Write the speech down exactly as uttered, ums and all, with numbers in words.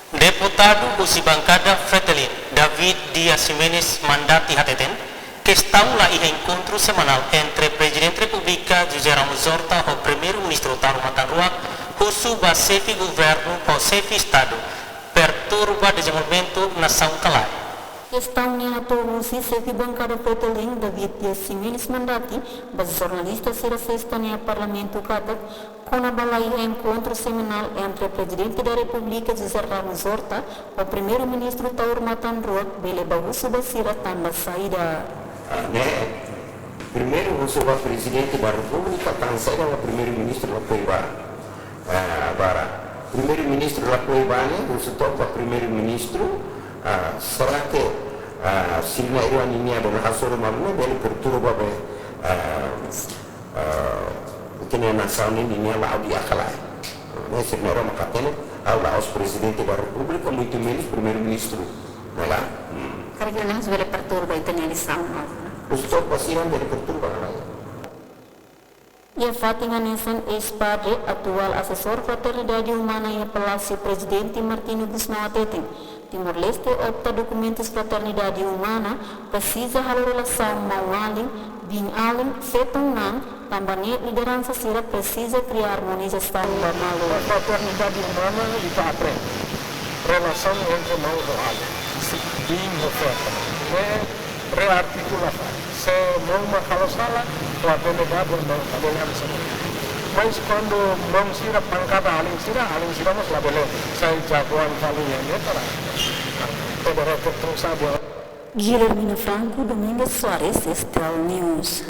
Deputadu husi bankada Fretilin, David Dias Ximenes Mandati hateten, kestaun laiha enkontru semanál entre Prezidente Repúblika José Ramos Horta ho Primeiru-Ministru Taur Matan Ruak husu ba xefe governu ho xefe Estadu perturba dezenvolvimentu nasaun ka lae. Kestaun ne'e hato'o husi xefe bankada Fretilin, David Dias Ximenes Mandati, ba jornalista sira Sesta ne'e iha Parlamentu katak, kona-ba laiha enkontru semanál entre Prezidente da Repúblika José Ramos Horta ho Primeiru-Ministru Taur Matan Ruak, bele bá husu ba sira tanba saida. Ah, ne'e, primeiru husu ba Prezidente da Repúblika, tanba saida ba Primeiru-Ministru lakohi ba, ah, Bara. Primeiru-Ministru lakohi ba ne'e, husu took ba Primeiru-Ministru, ah, será que, ah, sira na'in-rua ninia bele hasoru malu ne'e, bele perturba ba, ah, ah, ita-nia nasaun ninia la'o di'ak ka lae. Ne'e sira na'in-rua mak hatene, ha'u la'ós Prezidente da Repúblika, muito menos Primeiru-Ministru. Ne'e ka? Hmm. Karik ne'e bele perturba ita-nia lisaun, no? Husu took ba sira bele perturba ka lae. Iha fatin hanesan, eis-padre, atuál asesór Fraternidade Umana iha Palásiu Prezidente, Martinho Gusmão hateten, Timor-Leste opta dokumentus Fraternidade Umana presiza halo relasaun maun-alin, biin-alin, feton-na'in, tanba ne'e lideransa sira presiza kria armonizasaun ba malu. Fraternidade Umana ita aprende. Relasaun entre maun ho alin, biin ho feton. Ne'e reartikula fali. Se maun mak halo sala, fraternidade mak labele avansa. Mas kuandu maun sira pankada alin sira, alin sira mós labele sai jagoan fali iha ne'e para. Pederetu tun sabe. Guilhermina Franco, Domingas Soares, STL News.